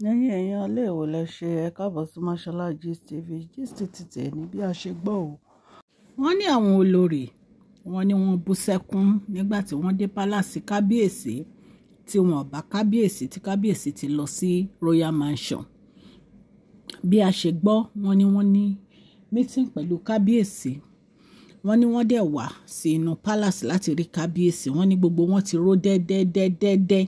Ẹ̀yin èèyàn ilé ìwò lẹ ṣe, ẹ káàbọ̀ sí Mashola Gist TV. Gist ti tẹ̀ ní bí a ṣe gbọ́ o. Wọ́n ní àwọn olórí, wọ́n ní wọ́n bú sẹ́kún nígbà tí wọ́n dé palace kábíyèsí, tí wọ́n bá kábíyèsí, tí kábíyèsí ti lọ sí Royal Mansion. Bí a ṣe gbọ́, wọ́n ní wọ́n ní meeting pẹ̀lú kábíyèsí. Wọ́n ní wọ́n dẹ̀ wá sí inú palace láti rí kábíyèsí. Wọ́n ní gbogbo wọn ti ró dẹ́dẹ́dẹ́dẹ́dẹ́.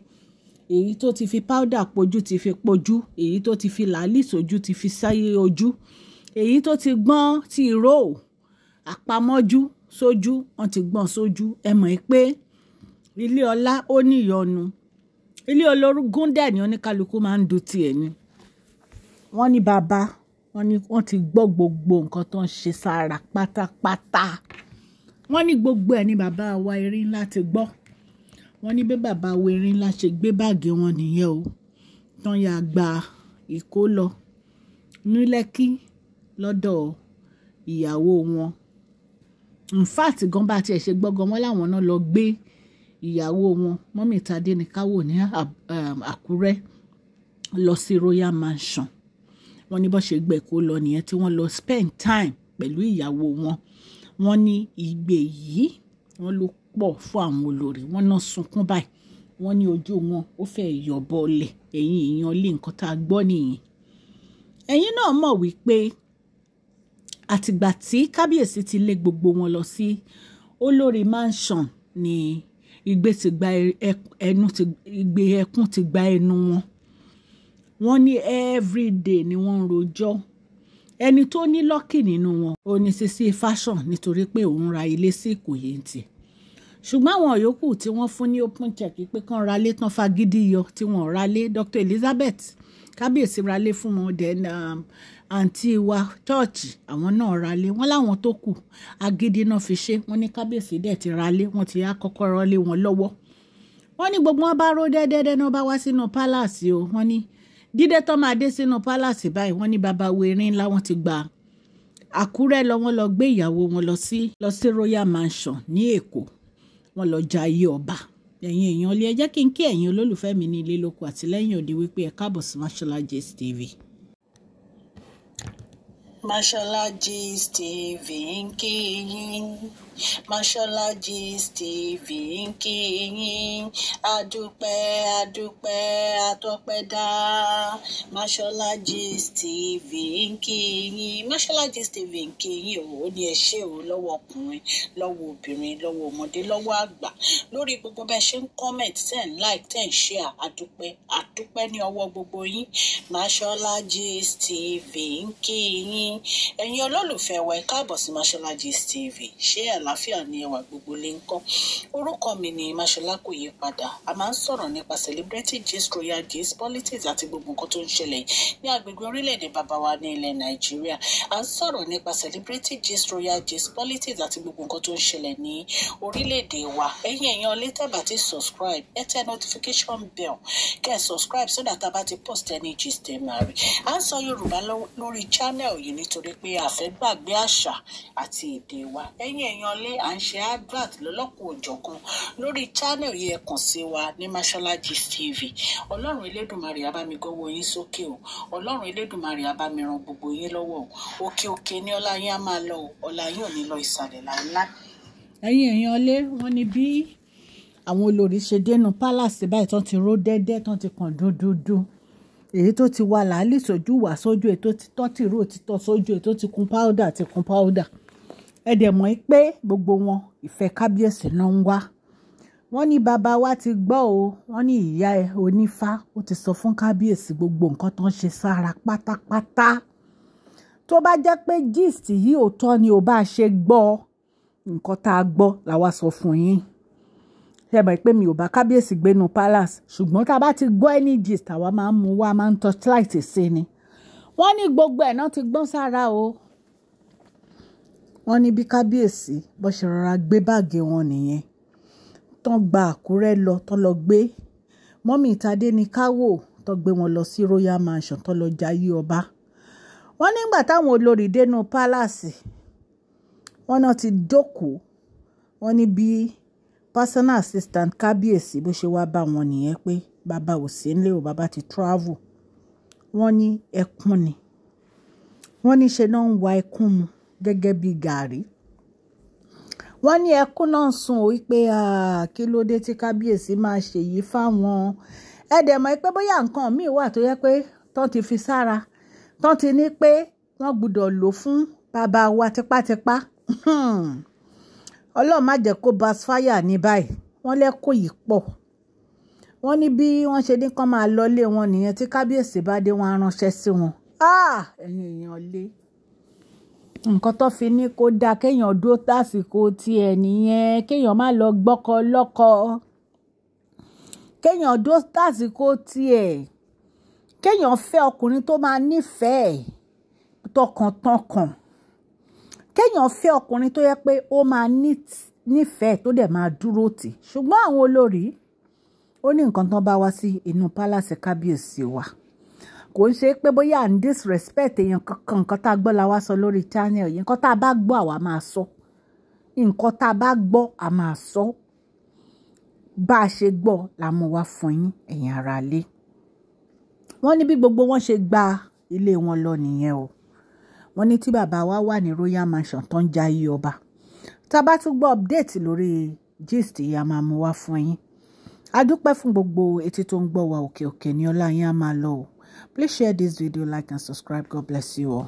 Èyí tó ti fi powder pojú ti fi pojú, èyí tó ti fi làálì sójú ti fi sáyé ojú, èyí tó ti gbọ́n ti ró àpamọ́jú sójú, wọ́n ti gbọ́n sójú. Ẹ mọ̀ pé ilé ọlá ó níyọnu, ilé olórogún dẹ̀ ni oníkálukú máa ń du tiẹ̀ ni. Wọ́n ní bàbá, wọ́n ní wọ́n ti gbọ́ gbogbo nǹkan tó ń ṣe sára pátápátá. Wọ́n ní gbogbo ẹ̀ ní bàbá wa erin ńlá ti gbọ́. Wọ́n ní bí bàbá wa erin ńlá ṣe gbé báàgì wọn nìyẹn o, tán ya gba Èkó lọ ní Lẹ́kí lọ́dọ̀ ìyàwó wọn. In fact gan bá tiẹ̀ ṣe gbọ́ gan, wọ́n láwọn náà lọ gbé ìyàwó wọn, Mummy Tadéníkàwò ní Àkúrẹ́ lọ sí Royal Mansion. Wọ́n ní bó ṣe gbé Èkó lọ nìyẹn tí wọ́n lọ spend time pẹ̀lú ìyàwó wọn. Wọ́n ní igbe yìí wọ́n ló pọ̀ fún àwọn olórí. Wọ́n náà sunkún báyìí. Wọ́n ní ojú wọn ó fẹ́ yọ bọ́lẹ̀. Ẹ̀yin èèyàn lé, nǹkan tá a gbọ́ nìyẹn. Ẹ̀yin náà mọ̀ wípé àtìgbà tí kábíyèsí ti lé gbogbo wọn lọ sí olórí mansion ni igbe ti gba ẹnu ti igbe ẹkún ti gba ẹnu wọn. Wọ́n ní everyday ni wọ́n ń rojọ́. Ẹni tó ní lucky nínú wọn ò ní Sisi Fashion, nítorí pé òun ra ilé sí Ìkòyí ń tiẹ̀. Ṣùgbọ́n àwọn yòókù tí wọ́n fún ní open check pé kán ra lé tán fagídí yọ tí wọ́n ra lé. Dr. Elizabeth, kábíyèsí ra lé fún wọn. Then àǹtí wa church, àwọn náà ra lé. Wọ́n láwọn tó kù, agídí náà fi ṣe. Wọ́n ní kábíyèsí dẹ̀ ti ra lé, wọ́n ti yá kọ́kọ́rọ́ lé wọn lọ́wọ́. Wọ́n ní gbogbo wọn bá ró dẹ́dẹ́dẹ́ náà bá wá sínú palace o. Wọ́n ní dídé tó máa dé sínú palace báyìí, wọ́n ní bàbá werin ńlá wọ́n ti gba Àkúrẹ́ lọ, wọ́n lọ gbé ìyàwó wọn lọ sí Royal Mansion ní Èkó, wọ́n lọ jayé ọba. Ẹ̀yin èèyàn ilé, ẹ jẹ́ kí n kí ẹ̀yin olólùfẹ́ mi ní ilé lóko àti lẹ́yìn òde wípé ẹ káàbọ̀ sí Mashola Gist TV. Mashola Gist TV ń kí yín, Mashola Gist TV ń kí yín. Adúpẹ́, adúpẹ́, atọ́pẹ́dá. Mashola Gist TV ń kí yín, Mashola Gist TV ń kí yín o. Ó ní ẹ ṣé o, lọ́wọ́ ọkùnrin, lọ́wọ́ obìnrin, lọ́wọ́ ọmọdé, lọ́wọ́ àgbà, lórí gbogbo bẹ́ẹ̀ ṣe ń comment, ten like, 10 share. Adúpẹ́, adúpẹ́ ní ọwọ́ gbogbo yín. Mashola Gist TV ń kí yín. Ẹ̀yin olólùfẹ́ wa, ẹ káàbọ̀ sí Mashola Gist TV. Ṣé àlàáfíà ni ẹwà? Gbogbo lè ń kọ́? Orúkọ mi ni Mashola, kò yí padà. A máa ń sọ̀rọ̀ nípa celebrity gist, royal gist, politics àti gbogbo nǹkan tó ń ṣẹlẹ̀ ní agbègbè orílẹ̀-èdè bàbá wa ní ilẹ̀ Nàìjíríà. A ń sọ̀rọ̀ nípa celebrity gist, royal gist, politics àti gbogbo nǹkan tó ń ṣẹlẹ̀ ní orílẹ̀-èdè wa. Ẹ̀yin èèyàn lè tẹ́ bá ti subscribe, ẹ tẹ notification bell, kẹ́ ẹ subscribe so that a bá ti post any gist, ẹ máa rí. À ń sọ Yorùbá lórí channel yìí nítorí pé a fẹ́ gbàgbé àṣà àti èdè wa. Ẹ̀yin èèyàn lé, à ń ṣe advert lọ́lọ́kùn òjọ̀kan lórí channel yìí. Ẹ kàn sí wa ní Mashola Gist TV. Ọlọ́run Elédùnmarè á bá mi gọ́wọ́ yín sókè o. Ọlọ́run Elédùnmarè á bá mi ran gbogbo yín lọ́wọ́ o. Òkè òkè ní ọlá yín á máa lọ o. Ọlá yín ò ní lọ ìsàlẹ̀ láéláé. Ẹ̀yin èèyàn lé, wọ́n ní bí àwọn olórí ṣe dénú palace báyìí, tán ti ró dẹ́dẹ́, tán ti kàn dúdúdú, èyí tó ti wà làálì sójú wà sójú, èyí tó ti tọ́ tìró ti tọ́ sójú, èyí tó ti kun powder ti kun powder. Ẹ dẹ̀ mọ̀ pé gbogbo wọn, ìfẹ́ kábíyèsí náà ń wá. Wọ́n ní bàbá wa ti gbọ́ o. Wọ́n ní ìyá ẹ onífá ó ti sọ fún kábíyèsí gbogbo nǹkan tó ń ṣe sára pátápátá. Tó bá jẹ́ pé gist yìí òótọ́ ni ò bá ṣe gbọ́, nǹkan tá a gbọ́ làwa sọ fún yín. Ṣe mọ̀ pé mi ò bá kábíyèsí gbénu palace, ṣùgbọ́n tá a bá ti gbọ́ any gist, àwa máa ń mú wá, máa ń torchlight sí ni. Wọ́n ní gbogbo ẹ̀ náà ti gbọ́n sára o. Wọ́n ní bí kábíyèsí bó ṣe rọra gbé báàgì wọn nìyẹn, tán gba Àkúrẹ́ lọ, tán lọ gbé Mummy Tadéníkàwò, tán gbé wọn lọ sí Royal Mansion, tán lọ jayé ọba. Wọ́n nígbà táwọn olórí dénú palace, wọ́n náà ti jókòó. Wọ́n ní bí personal assistant kábíyèsí bó ṣe wá bá wọn nìyẹn pé bàbá ò sí nílé o, bàbá ti travel. Wọ́n ní ẹkún ni. Wọ́n ní ṣe náà ń wa ẹkún mu gẹ́gẹ́ bí gàárì. Wọ́n ní ẹkún náà ń sun òun pé kí ló dé tí kábíyèsí máa ṣèyí fáwọn. Ẹ dẹ̀ mọ̀ pé bóyá nǹkan míì wà tó yẹ pé tán ti fi sára, tán ti ní pé wọ́n gbọ́dọ̀ lò fún bàbá wa tipátipá. Ọlọ́run má jẹ́ kó backfire ní báyìí. Wọ́n lẹ́kùn yìí pọ̀. Wọ́n ní bí wọ́n ṣe ní kán máa lọlé wọn nìyẹn, tí kábíyèsí bá dé wọn á ránṣẹ́ sí wọn. Ẹ̀yin èèyàn lé. Nǹkan tó fi ní kó dáa kéèyàn dúró tásìkò tiẹ̀ nìyẹn, kéèyàn má lọ gbọ́kọ lọ́kọ. Kéèyàn dúró tásìkò tiẹ̀, kéèyàn fẹ́ ọkùnrin tó máa nífẹ̀ẹ́ tọkàntọkàn. Kéèyàn fẹ́ ọkùnrin tó yẹ pé ó máa nífẹ̀ẹ́ tó dẹ̀ máa dúró tì. Ṣùgbọ́n àwọn olórí, ó ní nǹkan tán bá wá sí inú pálásì kábíyèsí wa. Kò ń ṣe pé bóyá à ń disrespect èèyàn kankan. Nǹkan tá a gbọ́ la wá sọ lórí channel yìí. Nǹkan tá a bá gbọ́ àwa máa sọ. Nǹkan tá a bá gbọ́ a máa sọ. Bá a ṣe gbọ́ la mú wá fún yín, ẹ̀yin ará ilé. Wọ́n ní bí gbogbo wọn ṣe gba ilé wọn lọ nìyẹn o. Wọ́n ní tí bàbá wa wà ní Royal Mansion tó ń jayé ọba. Tá a bá tún gbọ́ update lórí gist yìí, a máa mú wá fún yín. A dúpẹ́ fún gbogbo etí tó ń gbọ́ wa. Òkè òkè ní ọlá yín á máa lọ o. Please share this video, like and subscribe. God bless you all.